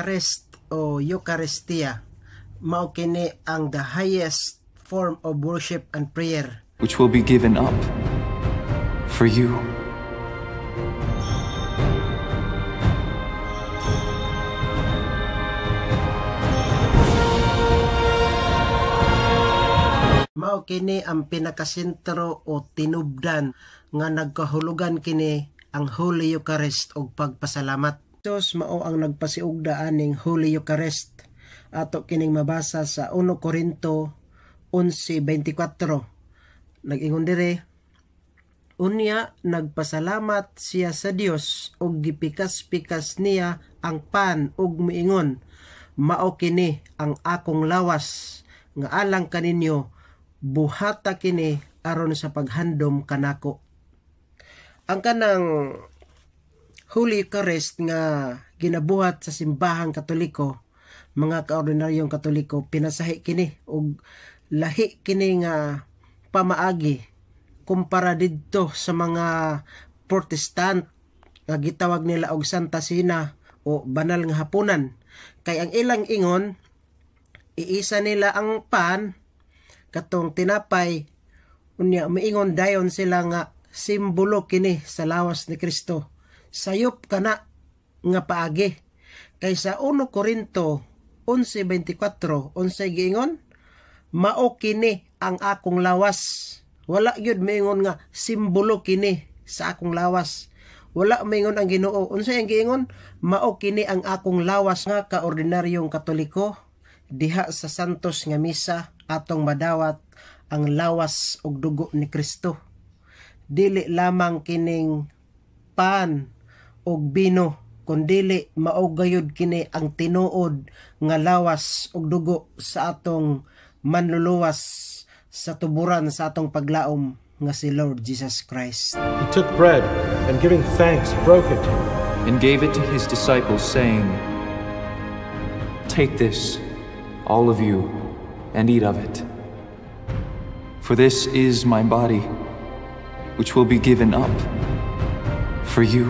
Eucharist o Eucharistia, mao kini ang the highest form of worship and prayer, which will be given up for you. Mao kini ang pinakasentro o tinubdan nga nagkahulugan kini ang Holy Eucharist og pagpasalamat. Jesus mao ang nagpasiugda aning Holy Eucharist. Ato kining mabasa sa 1 Corinto 11:24. Nag-ingon dire, unya nagpasalamat siya sa Dios og gipikas-pikas niya ang pan ug miingon, mao kini ang akong lawas nga alang kaninyo, buhata kini aron sa paghandom kanako. Ang kanang Holy Eucharist nga ginabuhat sa simbahang Katoliko, mga kaordinaryong Katoliko, pinasahi kini og lahi kini nga pamaagi kumpara didto sa mga Protestant nga gitawag nila og Santa Cena o banal nga hapunan. Kay ang ilang ingon, iisa nila ang pan katong tinapay, unya miingon dayon sila nga simbolo kini sa lawas ni Kristo. Sayop kana nga paagi. Kay sa 1 Corinto 11:24, unsay giingon? Mao kini ang akong lawas. Wala gyud miingon nga simbolo kini sa akong lawas. Wala miingon ang Ginoo. Unsay ang giingon? Mao kini ang akong lawas. Nga kaordinaryong Katoliko, diha sa Santos nga Misa atong madawat ang lawas ug dugo ni Kristo. Dili lamang kining pan ug bino, kundili mao gayud kini ang tinuod nga lawas ug dugo sa atong manluluwas sa tuburan sa atong paglaom nga si Lord Jesus Christ. He took bread and, giving thanks, broke it and gave it to his disciples, saying, "Take this, all of you, and eat of it. For this is my body, which will be given up for you."